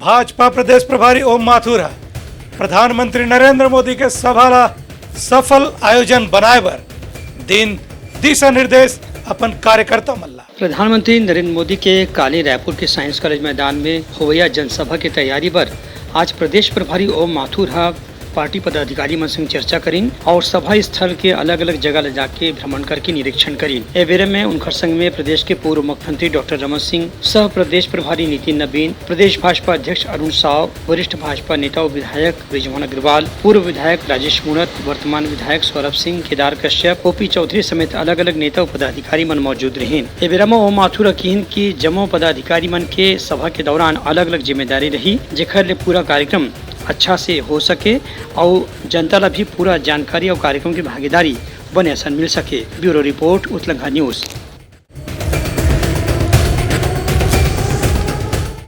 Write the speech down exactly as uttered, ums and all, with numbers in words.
भाजपा प्रदेश प्रभारी ओम माथुर ह प्रधानमंत्री नरेंद्र मोदी के सभा ला सफल आयोजन बनाए बर दिन दिशा निर्देश अपन कार्यकर्ता मन ला। प्रधानमंत्री नरेंद्र मोदी के काली रायपुर के साइंस कॉलेज मैदान में होवइया जनसभा के तैयारी बर आज प्रदेश प्रभारी ओम माथुर ह पार्टी पदाधिकारी मन संग चर्चा करिन और सभा स्थल के अलग-अलग जगह ले जाके भ्रमण करके निरीक्षण करिन। ए बेरा में उनकर संग में प्रदेश के पूर्व मुख्यमंत्री डॉक्टर रमन सिंह, सह प्रदेश प्रभारी नितिन नबीन, प्रदेश भाजपा अध्यक्ष अरुण साव, वरिष्ठ भाजपा नेता और विधायक बृजमोहन अग्रवाल, पूर्व विधायक राजेश मूणत, वर्तमान विधायक सौरभ सिंह, केदार कश्यप, ओपी चौधरी समेत अलग-अलग नेता और पदाधिकारी मन मौजूद रहिन। ए बेरा म ओम माथुर ह किहिन कि जम्मो पदाधिकारी मन के सभा के दौरान अलग-अलग जिम्मेदारी रही, जेखर ले पूरा कार्यक्रम अच्छा से हो सके अउ जनता ला भी पूरा जानकारी अउ कार्यक्रम के भागीदारी बने असन मिल सके। Bureau report, Utlangha news.